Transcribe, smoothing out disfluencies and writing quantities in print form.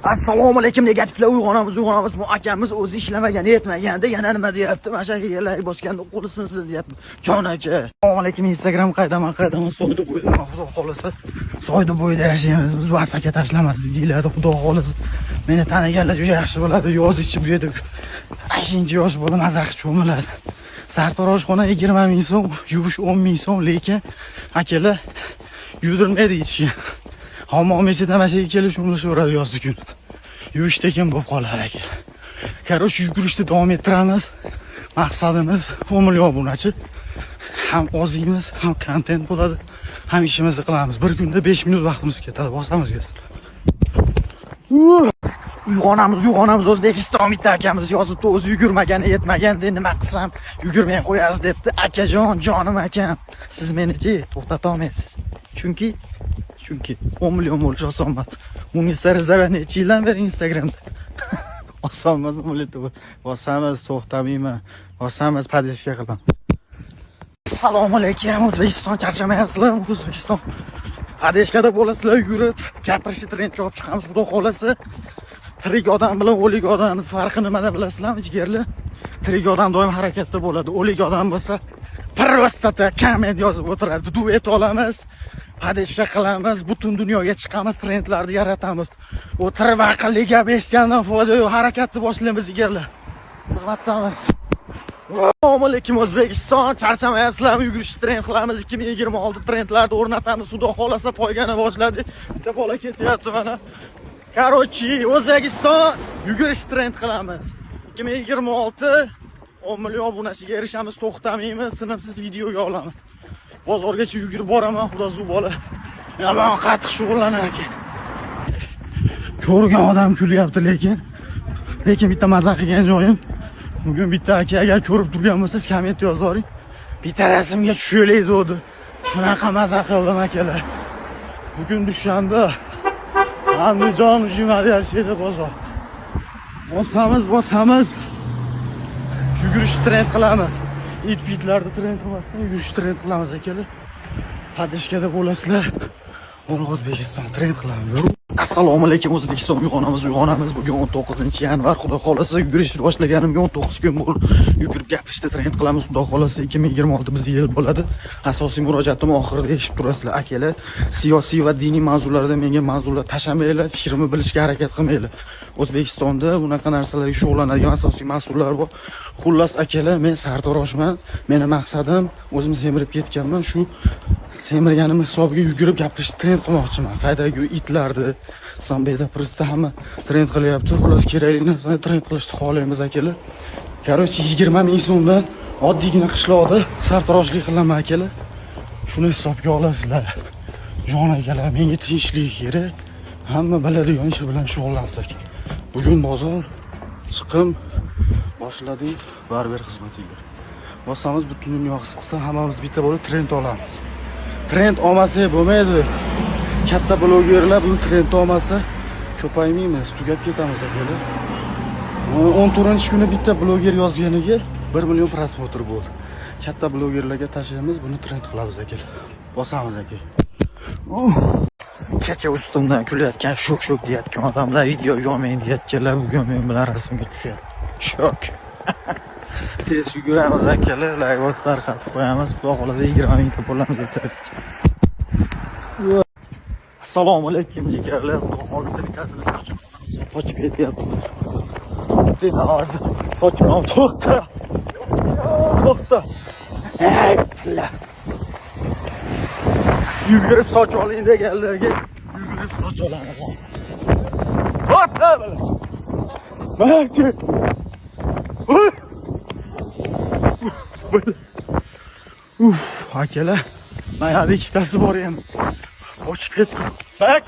Assalomu alaykum, negativlar, uyg'onamiz, uyg'onamiz. Bu akamiz o'zi ishlamagan, yetmaganda yana nima deyapti? Mana shu yerlarga bosganda qo'li sinsin deyapti. Jon aka. Assalomu alaykum, Instagram qaydaman, qaydaman, soyda bo'ydaman, xudo xolasa. Soyda bo'yida yashaymiz. Biz vasaka tashlamas deyiladi, xudo xolasa. Meni taniganlar juda yaxshi biladi. Yoz ichib bu yerda 5 yosh bola maza qilib cho'miladi. Sartaroshxona 20 ming so'm, yuvish 10 ming so'm, lekin akalar yudirmaydi hech kim. Hammom ichida mana shu yerga kelib cho'milishaveradi yozgi kun. Yuvish tekin bo'lib qoladi aka. Короче, yugurishni davom ettiramiz. Maqsadimiz 10 million obunachi. Ham oziymiz, ham kontent bo'ladi, ham ishimizni qilamiz. Bir kunda 5 minut vaqtimiz ketadi, bosamiz. Uyg'onamiz, uyg'onamiz, O'zbekiston, bitta akamiz yozibdi, o'zi yugurmagani yetmaganda nima qilsam yugurmay qo'yasiz debdi. Akajon, jonim akam, siz meni-chi to'xtata olmaysiz. Chunki 10 million bo'lish oson emas. Munisa Rizayeva necha yildan beri Instagramda. Oson emas, bosamiz, to'xtamayman. Bosamiz, поддержка qilaman. Assalomu alaykum, O'zbekiston, charchamayapsizlarmi, O'zbekiston? Поддержка da bo'lasizlar, yurib, gapirishni trendga olib chiqamiz, xudo xolasa. Tirik odam bilan o'lik odamning farqi nimada bilasizlarmi, jigarlar? Tirik odam doim harakatda bo'ladi, o'lik odam bo'lsa просто komment yozib o'tiradi. Duet olamiz, поддержка qilamiz, butun dunyoga chiqamiz, trendlarni yaratamiz. O'tirib aqlli gap eshitgandan foyda yo'q, harakatni boshlaymiz, jigarlar. Xizmatdamiz. Assalomu alaykum, O'zbekiston, charchamayapsizlarmi? Yugurish trend qilamiz, 2026 trendlarni o'rnatamiz, xudo xolasa. Poygani boshladik, bitta bola ketyapti mana. Короче, O'zbekiston, yugurish trend qilamiz 2026, 10 million obunachiga erishamiz, to'xtamaymiz, tinimsiz videoga olamiz. Bozorgacha yugurib boraman, xudo zu bola yomon qattiq shug'ullanar ekan. Ko'rgan odam kulyapti, lekin bitta maza qilgan joyim, bugun bitta aka, agar ko'rib turgan bo'lsangiz, komment yozib yuboring, bitta rasmga tushaylik dedi. Shunaqa maza qildim, akalar. Bugun dushanba, Andijon jumada yashaydi bozor. Bosamiz, bosamiz, yugurish trend qilamiz. It pitlarni trend qilmasdan yugurish trend qilamiz, akalar. Поддержка da bo'lasizlar. O'zbekiston, trend qilamiz. Assalomu alaykum, O'zbekiston, uyg'onamiz, uyg'onamiz. Bugun 19 yanvar, xudo xolasa, yugurishni boshlaganimga 19 kun bo'ldi. Yugurib gapirishda trend qilamiz, xudo xolasa, 2026 bizni yil bo'ladi. Asosiy murojaatim oxirida eshitib turasizlar, akalar. Siyosiy va diniy mavzularda menga mavzular tashlamanglar, fikrimni bilishga harakat qilmanglar. O'zbekistonda bunaqa narsalarga shug'ullanadigan asosiy mas'ullar bor. Xullas, akalar, men sartaroshman. Meni maqsadim, o'zim semirib ketganman, shu semirganim hisobiga yugurib gapirishni trend qilmoqchiman. Qaydagi itlarni, Islom просто hamma trend qilyapti. Xullas, kerakli narsani trend qilishni xohlaymiz, akalar. Короче, 20 ming so'mdan oddiygina qishloqda sartaroshlik qilaman, akalar. Shuni hisobga olasizlar. Jon akalar, menga tinchlik kerak. Hamma biladigan ishi bilan shug'ullansak. Bugun bozor, chiqim boshladik barber xizmatiga. Bossamiz, butun dunyo his qilsa, hammamiz bitta bo'lib trend olamiz. Trend olmasak bo'lmaydi. Katta blogerlar buni trend olmasa, ko'paymaymiz, tugab ketamiz, akalar. 14 kuni bitta bloger yozganiga 1 million просмотр bo'ldi. Katta blogerlarga tashlaymiz, buni trend qilamiz, akalar. Bosamiz, aka. Kecha ustimdan kulayotgan, shok shok deyotgan odamlar, video olmang deyotganlar bugun men bilan rasmga tushyapti. Shok. Tez yuguramiz, akalar, layk tarqatib qo'yamiz. Xudo xolasa, 20 mingta bo'lamiz ertalabgacha. Assalomu alaykum, jigarlar. Xudo xolasa, bittasini qochib ketyapti. To'xtang hozir. Sochim, to'xta. To'xta. Ey, pilla. Yugurib soch oling deganlarga yugurib soch olamiz. To'xta. Balki. Uf, akalar. Mana ikkitasi bor endi. Qochib ketdi. Bak.